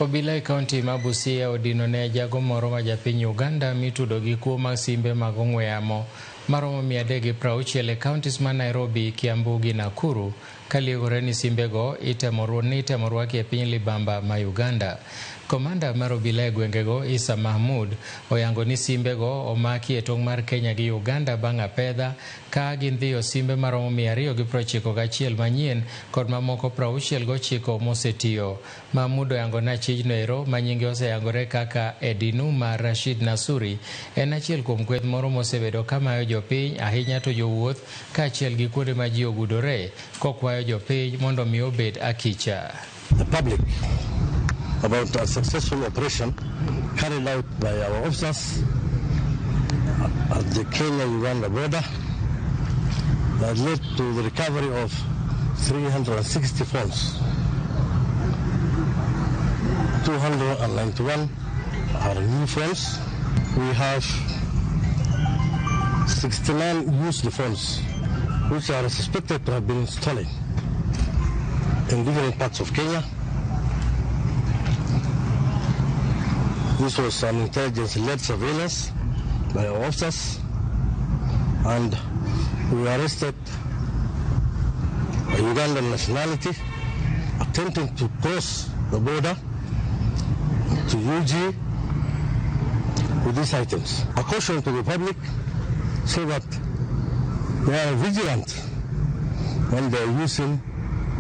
Obila e kaunti ma Busia odino ne jago moro ma japiny Uganda mitudo gi kuo mag simbe mag ong'we yamo maromo 360 e kauntis ma Nairobi, Kiambu gi Nakuru kaliegore ni simbego itemo ni itemo rwaki e piny libamba ma Uganda. Komanda mar obila e gwengego Isa Mahmud oyango ni simbego omaki e tong' mar Kenya gi Uganda bang' apedha ka gindhiyo simbe maromo 291 manyien kod mamoko 69 mosetiyo. Mahmud oyango ni achijno ero ma nyinge oseyangore kaka Edinuma Rashid Nasuri en achiel kuom kweth moro mosebedo kamayo jopiny ahinya to jowuoth kaachiel gi kuonde ma ji ogudore kokwayo jopiny mondo mi obed akicha. The public about a successful operation carried out by our officers at the Kenya-Uganda border that led to the recovery of 360 phones. 291 are new phones. We have 69 used phones which are suspected to have been stolen in different parts of Kenya. This was an intelligence-led surveillance by our officers, and we arrested a Ugandan nationality attempting to cross the border to UG with these items. A caution to the public so that they are vigilant when they are using